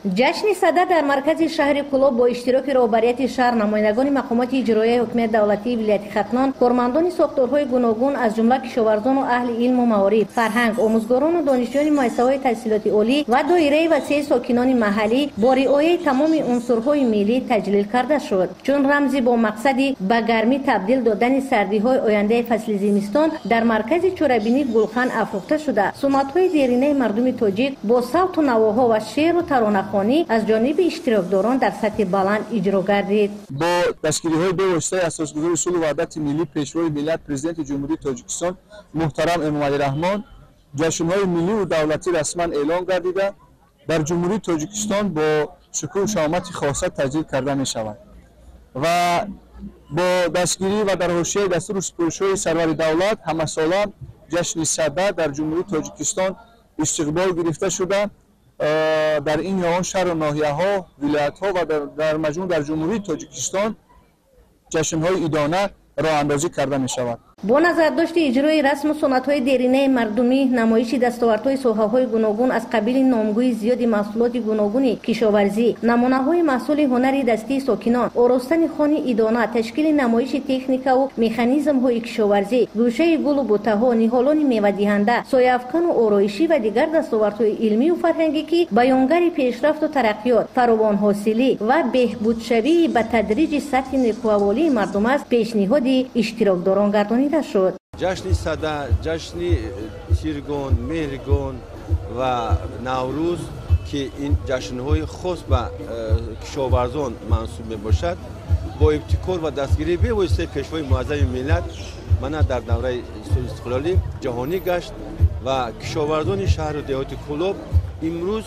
Ҷашни Сада дар маркази шаҳри Кӯлоб бо иштироки роҳбарияти шаҳр, намояндагони мақомоти иҷроияи ҳукумати давлатии вилояти Хатлон, кормандони сохторҳои гуногун, аз ҷумла кишоварзону аҳли илму маориф, фарҳанг, омӯзгорону донишҷӯёни муассисаҳои таҳсилоти олӣ ва доираи васеи сокинони маҳаллӣ бо риояи тамоми унсурҳои миллӣ таҷлил карда шуд. Чун рамзи бо мақсади ба гармӣ табдил додани сардиҳои ояндаи фасли зимистон дар маркази чорабинӣ гулхан афрӯхта шуда, суннатҳои деринаи мардуми тоҷик бо савту навоҳо ва шеъру таронахонӣ аз ҷониби иштирокдорон дар сатҳи баланд иҷро гардид. Бо дастгириҳои бевоситаи асосгузори сулҳу ваҳдати миллӣ, Пешвои миллат, Президенти Ҷумҳурии Тоҷикистон муҳтарам Эмомалӣ Раҳмон ҷашнҳои миллию давлатӣ расман эълон гардида, дар Ҷумҳурии Тоҷикистон бо шукӯҳу шаҳомати хоса таҷлил карда мешавад ва бо дастгирӣ ва дар ҳошияи дастуру супоришҳои сарвари давлат ҳамасола ҷашни Сада дар Ҷумҳурии Тоҷикистон истиқбол гирифта шуда, дар ин ё он шаҳру ноҳияҳо, вилоятҳо ва дар маҷмӯъ дар Ҷумҳурии Тоҷикистон ҷашнҳои идона роҳандозӣ карда мешавад. Бо назардошти иҷрои расму суннатҳои деринаи мардумӣ, намоиши дастовардҳои соҳаҳои гуногун аз қабили номгӯи зиёди маҳсулоти гуногуни кишоварзӣ, намунаҳои маҳсули ҳунари дастии сокинон, оростани хони идона, ташкили намоиши техникаву механизмҳои кишоварзӣ, гӯшаи гулу бутаҳо, ниҳолони мевадиҳанда, сояафкану ороишӣ ва дигар дастовардҳои илмию фарҳангӣ, ки баёнгари пешрафту тараққиёт, фаровонҳосилӣ ва беҳбудшавии ба тадриҷи сатҳи некуаҳволии мардум аст, пешниҳоди иштирокдорон гардонида шуд. Ҷашни Сада, ҷашни Тиргон, Меҳргон ва Наврӯз, ки ин ҷашнҳои хос ба кишоварзон мансуб мебошад, бо ибтикор ва дастгирии бевоситаи Пешвои муаззами миллат мана дар давраи истиқлолӣ ҷаҳонӣ гашт ва кишоварзони шаҳру деҳоти Кӯлоб имрӯз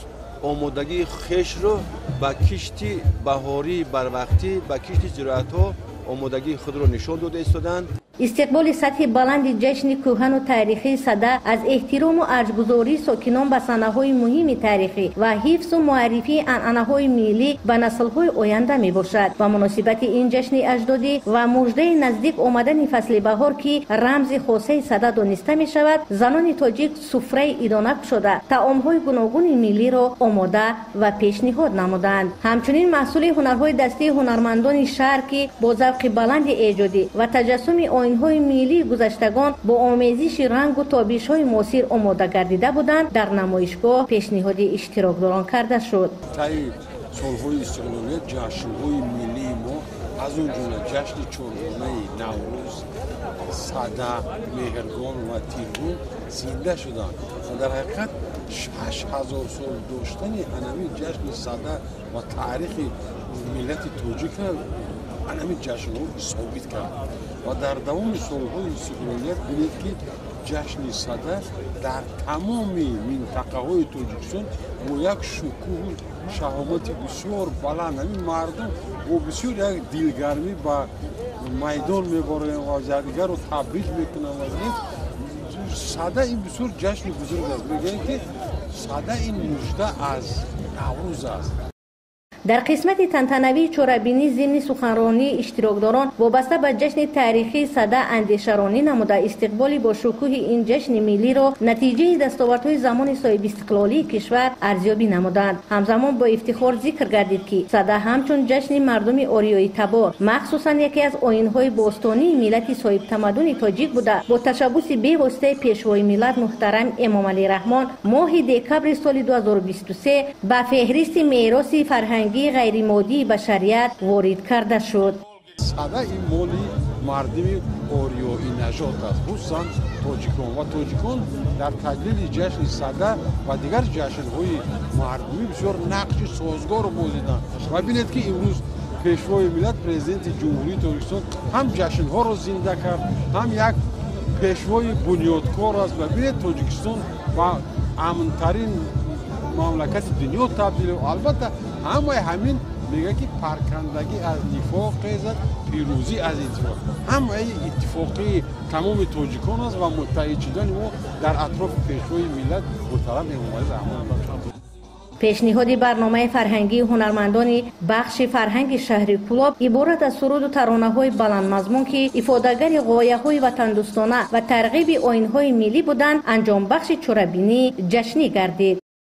омодагии хешро ба кишти баҳории барвақтӣ, ба кишти зироатҳо омодагии худро нишон дода истоданд. Истиқболи сатҳи баланди ҷашни кӯҳану таърихии Сада аз эҳтирому арҷгузории сокинон ба санаҳои муҳими таърихӣ ва ҳифзу муаррифии анъанаҳои миллӣ ба наслҳои оянда мебошад. Ба муносибати ин ҷашни аҷдодӣ ва муждаи наздик омадани фасли баҳор, ки рамзи хосаи Сада дониста мешавад, занони тоҷик суфраи идона кушода, таомҳои гуногуни миллиро омода ва пешниҳод намуданд. Ҳамчунин маҳсули ҳунарҳои дастии ҳунармандони шаҳр, ки бо завқи баланди эҷодӣ ва таҷассуми оинҳои миллии гузаштагон бо омезиши рангу тобишҳои муосир омода гардида буданд, дар намоишгоҳ пешниҳоди иштирокдорон карда шуд. Таи солҳои истиқлолият ҷашнҳои миллии мо, аз он ҷумла ҷашни чоргонаи Наврӯз, Сада, Меҳргон ва Тиргон зинда шуданд ва дар ҳақиқат 6000 сол доштани ҳанамин ҷашни Сада ва таърихи миллати тоҷикро ҳанамин ҷашнҳо собит кард ва дар давоми солҳои истиқлолият бинед, ки ҷашни Сада дар тамоми минтақаҳои Тоҷикистон бо як шукӯҳу шаҳомати бисёр баланд ҳамин мардум бо бисёр як дилгармӣ ба майдон мебароянд ва якдигарро табрик мекунанд. Ва Сада ин бисёр ҷашни бузург аст. Мегӯянд, ки Сада ин мужда аз Наврӯз аст. Дар қисмати тантанавии чорабинӣ зимни суханронии иштирокдорон вобаста ба ҷашни таърихии Сада андешаронӣ намуда, истиқболи бошукӯҳи ин ҷашни миллиро натиҷаи дастовардҳои замони соҳибистиқлолии кишвар арзёбӣ намуданд. Ҳамзамон бо ифтихор зикр гардид, ки Сада ҳамчун ҷашни мардуми ориёитабор, махсусан яке аз оинҳои бостонии миллати соҳибтамаддуни тоҷик буда, бо ташаббуси бевоситаи Пешвои миллат муҳтарам Эмомалӣ Раҳмон моҳи декабри соли 2023 ба феҳристи мероси фарҳангии ғайримоддии башарият ворид карда шуд. Сада ин моли мардуми ориёинажод аст, хусусан тоҷикон, ва тоҷикон дар таҷлили ҷашни Сада ва дигар ҷашнҳои мардумӣ бисёр нақши созгорро бозиданд. Ва бинед, ки имрӯз Пешвои миллат, Президенти Ҷумҳурии Тоҷикистон ҳам ҷашнҳоро зинда кард, ҳам як пешвои бунёдкор аст. Ва бинед, Тоҷикистон ба амнтарин мамлакати дунё табдил. Албатта, ҳамаи ҳамин мегӯяд, ки паркандагӣ аз нифоқ хезад, пирӯзӣ аз иттифоқ. Ҳамаи иттифоқии тамоми тоҷикон аст ва муттаҳид шудани мо дар атрофи Пешвои миллат муҳтарам Эмомалӣ Раҳмон. Пешниҳоди барномаи фарҳангии ҳунармандони бахши фарҳанги шаҳри Кӯлоб иборат аз суруду таронаҳои баландмазмун, ки ифодагари ғояҳои ватандӯстона ва тарғиби оинҳои миллӣ буданд, анҷомбахши чорабинии ҷашнӣ гардид.